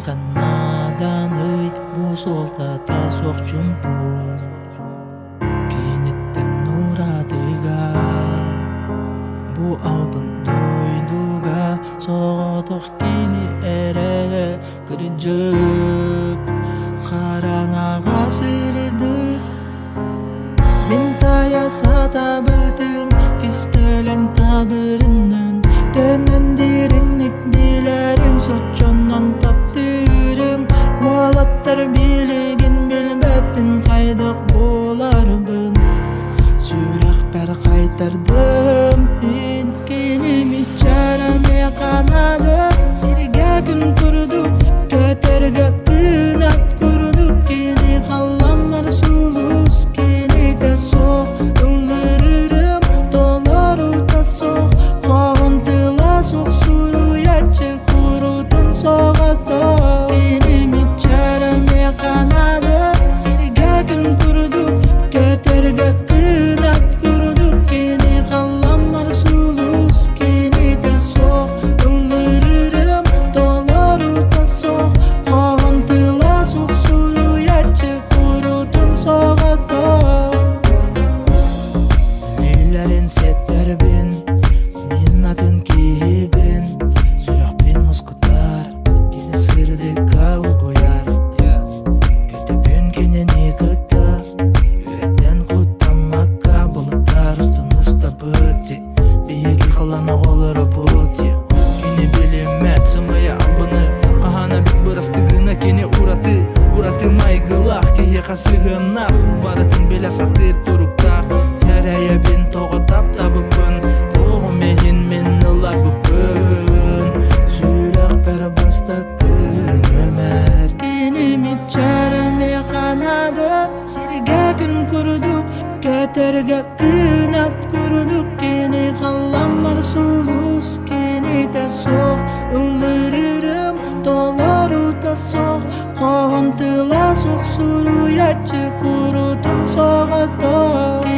Кимиэхэ нааданый бу суолтата суох чуумпу Киниттэн уратыга бу албын дойдуга соҕотох кини эрэ кырдьык хараҥаҕа сырдык Мин таайа сатаабытым кистэлэҥ табырынан Төннөн дириҥник билэрим соччонон таптыырым Уолаттар билигин билбэппин хайдах буоларбын Сүрэхпэр хайтардым мин кинини чарамыаха наада Сиргэ күн курдук көтөргө кынат курдук кини халламмар сулус кинитэ суох ыллырырым толорута суох хоһун тыла суох суруйааччы курутун соҕото Кинини чарамыаха наада Сиргэ күн курдук көтөргө кынат курдук кини халламмар сулус кинитэ суох ыллырырым толорута суох хоһун тыла суох суруйааччы курутун соҕото Үлэлэрин сиэттэрбин мин атын киһибин сүрэхпин уоскутар кини сырдыкка угуйар Көтөбүн кинини кытта үөттэн куттаммакка былыттар устун устабыт биһиги халан оҕолоробут Кини билиммэт сымыйа албыны хаһан эбит бырастыгына кини ураты ураты майгылаах киһиэхэ сыһыаннаах барытын билэ сатыыр туруктаах сэрэйэбин тоҕо таптабыппын туоҕум иһин мин ыларбыппын сүрэхпэр бастакы нүөмэр Киними чарамыаханаада сиргэ күн курдук көтөргө кынат курдук кини халламмар сулус кинитэ суох ыллырырым толорута суох хоһун тыла суох суруйааччы курутун соҕото.